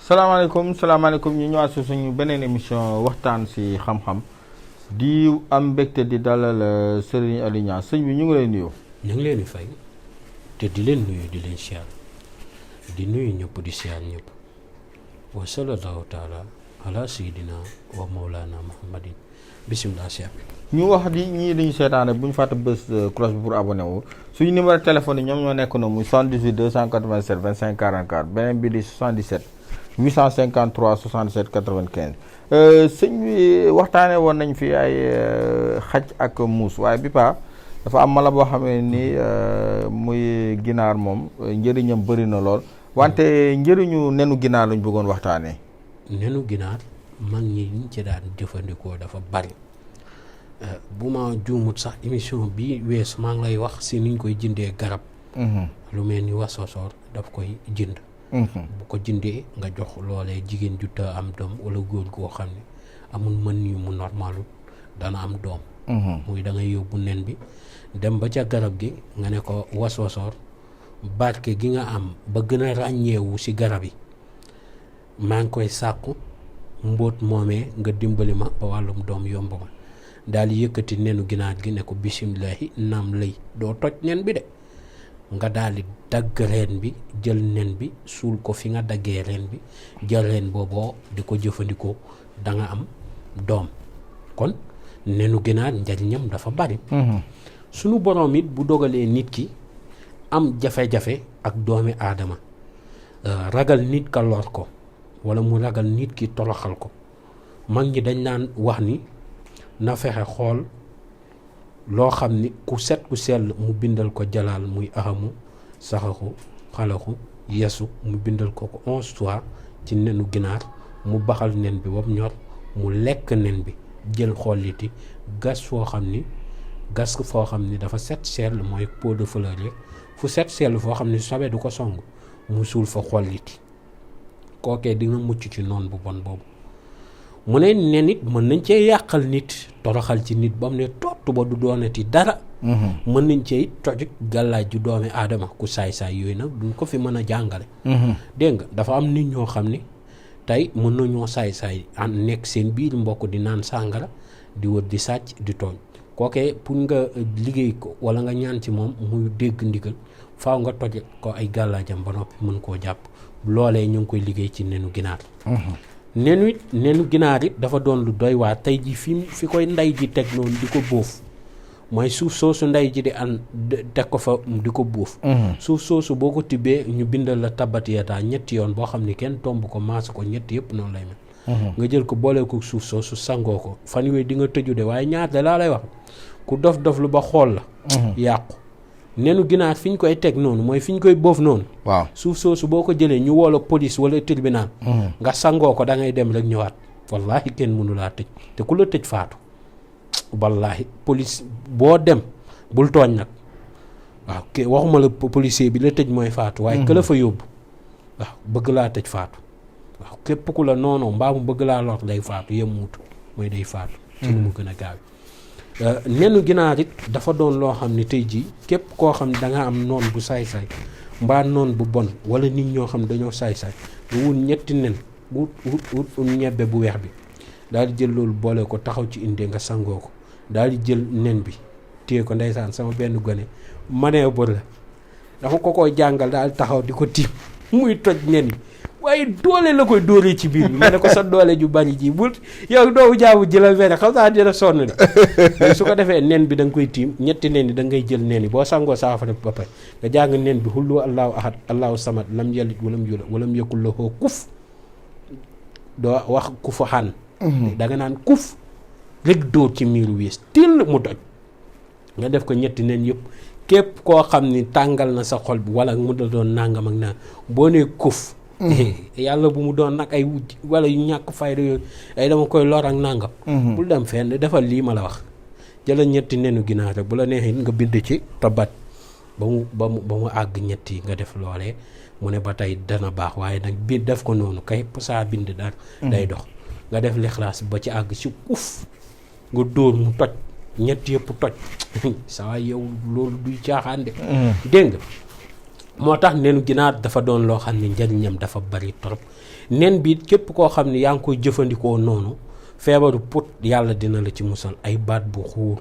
salaamaaleykum ñu ñëwaat si suñu beneen émission waxtaan si xam-xam di am mbégte di dalal Serigne Aliou Niang sëñ bi ñu ngi lay nuyu. ñu ngi leen di fay te di leen nuyu di leen siyaar di nuyu ñëpp di siyaar ñëpp wa sallallahu taala ala sayidina wa mawlana muhammadin bisimilah siyaar ñu wax di ñii dañu seetaane bu ñu fàtte bés cloche bi pour abonné wu suñu numéro téléphone yi ñoom ñoo nekk na muy 78 287 25 44 beneen bi di 77 853 67 95 sëñ bi waxtaanee woon nañ fi ay xaj ak muus waaye bi dafa am mala boo xam ne ni muy ginaar moom njëriñam bëri na lool wante njëriñu nenu ginaar lañ bëggoon waxtaanee. nenu ginaar mag ñi ñu ci daan jëfandikoo dafa bari bu ma juumut sax émission bi weesu maa ngi lay wax si niñ koy jëndee garab. lu mel ni wasosoor daf koy jënd. bu ko jëndee nga jox loolee jigéen ju te am doom wala góor goo xam ne amul mën yu mu normalu dana am doom. muy da ngay yóbbu nen bi dem ba ca garab gi nga ne ko wasosoor barke gi nga am ba gën a ràññeewu si garab yi maa ngi koy sàkku mbóot moomee nga dimbali ma ba wàllum doom yomb ma daal di yëkkati nenu ginaar gi ne ko bisimilahi naam lay doo toj nen bi de nga daal di dagg reen bi jël nen bi suul ko fi nga daggee reen bi jël reen booboo di ko jëfandikoo da nga am doom kon nenu ginaar njariñam dafa bari. sunu borom it bu dogalee nit ki am jafe-jafe ak doomi aadama ragal nit ka lor ko wala mu ragal nit ki toroxal ko mag ñi dañ naan wax ni na fexe xool loo xam ni ku set ku sell mu bindal ko jalaal muy ahamu saxaxu xalaxu yesu mu bindal ko 11 fois ci nenu ginaar mu baxal nen bi ba mu ñor mu lekk nen bi jël xolliti gas foo xam ni dafa set sell mooy pot de fleur yi fu set sell foo xam ni sobe du ko song mu suul fa xolliti kookee di nga mucc ci noon bu bon boobu mu ne nen it mën nañ cee yàqal nit toroxal ci nit ba mu ne tott ba du doonati dara. mën nañ cee it toj gàllaaj ju doomi aadama ku saay-saay yooyu nag duñ ko fi mën a jàngale. dégg nga dafa am nit ñoo xam ni tey mën nañoo saay-saay nekk seen biir mbokk di naan sàngara di wër di sàcc di tooñ kookee pour nga liggéey ko wala nga ñaan ci moom muy dégg ndigal faaw nga toj ko ay gàllaajam ba noppi mën koo jàpp loolee ñu ngi koy liggéey ci nenu ginaar. nenu ginaar it dafa doon lu doy waar tey ji fi koy ndey ji teg noonu di ko bóof mooy suuf soosu ndey ji di teg ko fa di ko bóof. suuf soosu boo ko tibbee ñu bindal la tabbat yadaa ñetti yoon boo xam ni kenn tomb ko maas ko ñetti yëpp noonu lay mel. nga jël ko boole ko suuf soosu sangoo ko fan yooyu di nga tëju de waaye ñaar de laa lay wax ku dof lu ba xool la. yàqu nenu ginaar fi ñu koy teg noonu mooy fi ñu koy bóof noonu. waaw suuf soosu boo ko jëlee ñu woo la police wala tribunal. nga sangoo ko da ngay dem rek ñëwaat wallaahi kenn mënu laa tëj te ku la tëj faatu. wallaahi police boo dem bul tooñ nag waaw waxuma la policier bi la tëj mooy faatu. waaye ka la fa yóbbu waaw bëgg laa tëj faatu waaw képp ku la noonu mbaa mu bëgg laa lor day faatu yemuut mooy day faatu. ci nu mu gën a gaaw. nenu ginaar it dafa doon loo xam ne tey jii képp koo xam ne da nga am noon bu saay-saay mbaa noon bu bon wala nit ñoo xam ne dañoo saay-saay nga wut ñetti nen wut ñebbe bu weex bi daal di jël loolu boole ko taxaw ci indee nga sangoo ko daal di jël nen bi téye ko ndeysaan sama benn gone manee bër la dafa ko koy jàngal daal taxaw di ko tiim muy toj nen yi waaye doole la koy dóoree ci biir bi ma ne ko sa doole ju bari ji bul yow doomu jaamu jëlal fene xam saa dina sonn de su ko defee nen bi da nga koy tiim ñetti nen yi da ngay jël nen yi boo sangoo saafara ba pare nga jàng nen bi xullu allahu ahad allahu samad lam yalid walam yulad walam yakul lahu kuf doo wax kufu xaan da nga naan kuf rek dóor ci miiru wiis til mu toj nga def ko ñetti nen yëpp képp koo xam ni tàngal na sa xol bi wala mu da doon nangam ak naan boo nee kuf yàlla bu mu doon nag ay wujj wala yu ñàkk fayda yooyu ay dama koy lor ak nangam bul dem fenn defal lii ma la wax jëlal ñetti nenu ginaar rek bu la neexee nga bind ci tabat ba mu àgg ñetti nga def loolee mu ne ba tey dana baax waaye nag bi def ko noonu kay saa bind daal day dox nga def lixlaas ba ci àgg ci uf nga dóor mu toj ñett yëpp toj saa yow loolu duy caaxaan de dégg nga moo tax nenu ginaar dafa doon loo xam ne njariñam dafa bari trop nen bi képp koo xam ne yaa ngi koy jëfandikoo noonu feebaru put yàlla dina la ci musal ay baat bu xuur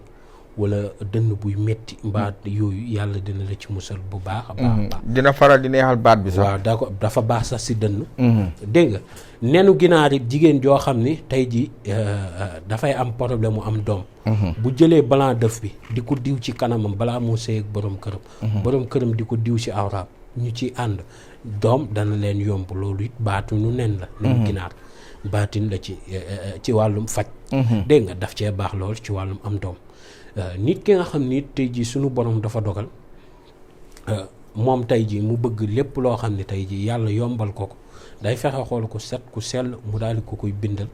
wala dënn buy metti mbaat yooyu yàlla dina la ci musal bu baax a baax dina faral di neexal baat bi sax waaw dafa baax sax si dënn dégg nga nenu ginaar it jigéen joo xam ni tey ji dafay am problème mu am doom bu jëlee blanc d'œuf bi di ko diw ci kanamam balaa moo sëy ak borom këram di ko diw ci awraam ñu ci ànd doom dana leen yomb loolu it baatu nu nen la nenu ginaar baatin la ci wàllum faj dégg nga daf cee baax lool ci wàllum am doom nit ki nga xam ni tey jii suñu borom dafa dogal moom tey jii mu bëgg lépp loo xam ne tey jii yàlla yombal ko day fexe xool ku set ku sell mu daal di ko koy bindal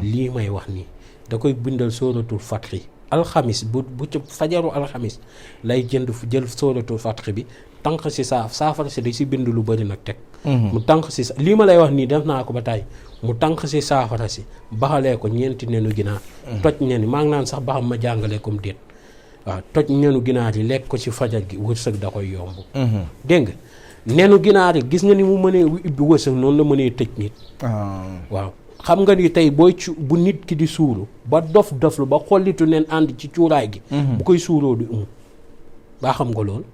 lii may wax nii da koy bindal sóoratul fatxi alxamis bu ci fajaru alxamis lay jël sóoratul fatxi bi tànq si saafara si da si bind lu bëri nag teg mu tànq si lii ma lay wax nii def naa ko ba tey mu tànq si saafara si baxalee ko ñeenti nenu ginaar toj neni maa ngi naan sax baxam ma jàngalee comme déet waaw toj nenu ginaar yi lekk ko ci fajar gi wërsëg da koy yomb dégg nga nenu ginaar yi gis nga ni mu mënee ubbi wërsëg noonu la mënee tëj nit waaw xam nga ni tey bu nit ki di suuru ba dof lu ba xollitu nen ànd ci cuuraay gi bu koy suuroo di baa xam nga loolu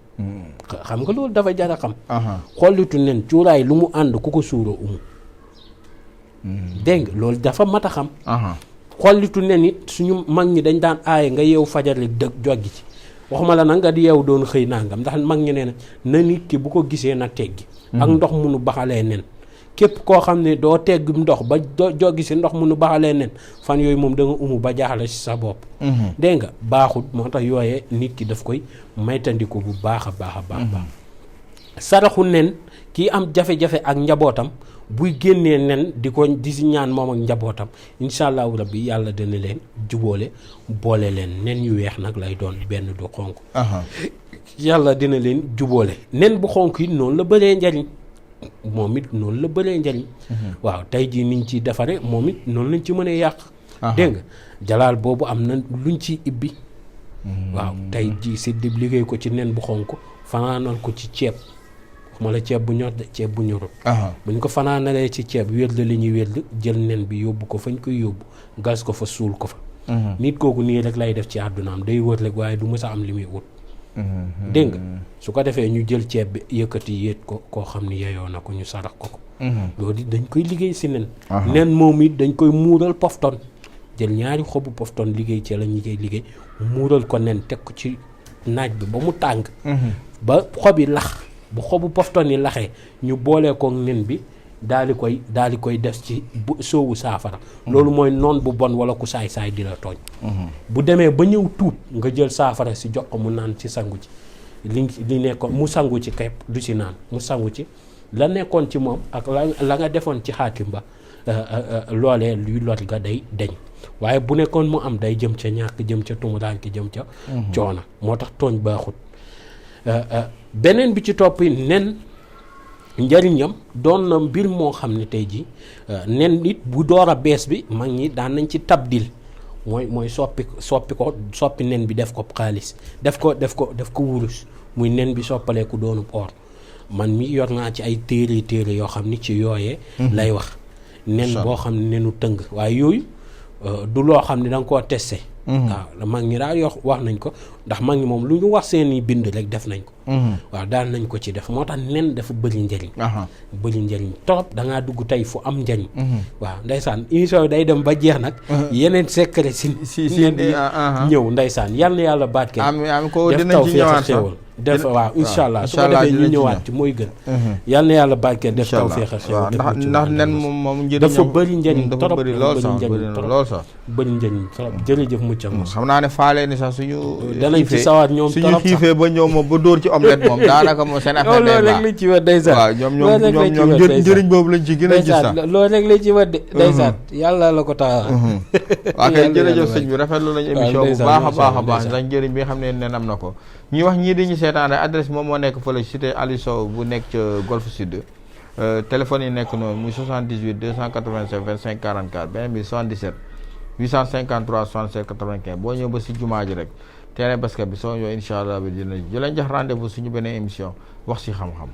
xam nga loolu dafa jar a xam xollitu nen cuuraay lu mu ànd ku ko suuroo dégg nga loolu dafa mat a xam xollitu nen it suñu mag ñi dañ daan aaye nga yeew fajar li dëgg joggi ci waxuma la nag nga di yeew doon xëy nangam ndax mag ñi nee na nit ki bu ko gisee na teggi ak ndox mu nu baxalee nen képp koo xam ne doo tegg ndox ba joggi si ndox mu nu baxalee nen fan yooyu moom da nga umu ba jaaxle si sa bopp dégg nga baaxul moo tax yooyee nit ki daf koy maytandiku bu baax a baax saraxu nen kii am jafe-jafe ak njabootam buy génnee nen di si ñaan moom ak njabootam incha allahu rabbi yàlla dana leen jubóole boole leen nen yu weex nag lay doon benn du xonk yàlla dina leen jubóole nen bu xonk yi noonu la bëree njariñ moom it noonu la bëree njariñ waaw tey jii niñ ci defare moom it noonu lañ ci mënee yàq dégg nga jalaal boobu am na luñ ci ibbi waaw tey jii si dib liggéey ko ci nen bu xonk fanaanal ko ci ceeb ma la ceeb bu ñor de ceeb bu ñorul bu ñu ko fanaanalee ci ceeb wérd li ñuy wérd jël nen bi yóbbu ko fañ koy yóbbu gas ko fa suul ko fa nit kooku nii rek lay def ci àddunaam day wër rek waaye du mës a am li muy wut dégg nga su ko defee ñu jël ceeb bi yëkkati yéet ko koo xam ni yeyoo na ko ñu sarax ko loolu dañ koy liggéey si nen nen moom it dañ koy muural pofton jël ñaari xobu pofton liggéey ci la ñu koy liggéey muural ko nen teg ko ci naaj bi ba mu tàng ba xobi lax bu xobu pofton yi laxee ñu boolee ko nen bi daal di koy def ci soowu saafara loolu mooy noon bu bon wala ku saay-saay di la tooñ bu demee ba ñëw tuub nga jël saafara si jox ko mu naan ci sangu ci li nekkoon mu sangu ci képp du si naan mu sangu ci la nekkoon ci moom ak la nga defoon ci xaatim ba loolee luy lor ga day deñ waaye bu nekkoon mu am day jëm ca ñàkk jëm ca tumuraanke jëm ca coona moo tax tooñ baaxut beneen bi ci topp nen njariñam doon na mbir moo xam ne tey ji nen it bu door a bees bi mag ñi daan nañ ci tabdil mooy soppi nen bi def ko xaalis def ko wurus muy nen bi soppaleeku doonub or man mi yor naa ci ay téere yoo xam ni ci yooyee lay wax nen boo xam ne nenu tëng waaye yooyu du loo xam ne da nga koo testé waaw mag ñi daal wax nañ ko ndax mag ñi moom lu ñu wax seeni bind rek def nañ ko waaw daan nañ ko ci def moo tax nen dafa bëri njëriñ bëri njëriñ trop da ngaa dugg tey fu am njëriñ waaw ndeysaan émission day dem ba jeex nag yeneen secret si nen yi ñëw ndeysaan yal na yàlla barkeel am ko def taw feex xéewal def waaw incha allah su ko defee ñu ñëwaat ci mooy gën yal na yàlla barkeel def taw feex xéewal ndax nen moom njëriñ dafa bëri njëriñ dafa trop bëri lool sax lool sax bëri njëriñ trop jërëjëf mucc ak xam naa ne faale ni sax suñu danañ ci sawar ñoom suñu xiifee ba ñoom moom ba dóor ci omelette moom daanaka moom seen affaire loolu rek lañ ci war ndeysaan waaw ñoom njëriñ boobu lañ ci gën a gis sax loolu rek lañ ci war de ndeysaan yàlla la ko tax waaw kay jërëjëf sëñ bi rafetlu nañu émission bu baax a baax ndax njëriñ bi nga xam ne nen am na ko ñuy wax ñii di ñu seetaan rek adresse moom moo nekk fële cité Aliou Sow bu nekk ca Golf Sud téléphone yi nekk noonu muy 78 287 25 44 beneen bi 77 853 67 95 boo ñëw ba si jumaa ji rek terrain basket bi soo ñëw incha allah bi dina jëleen jox rendez-vous suñu beneen émission wax si xam-xam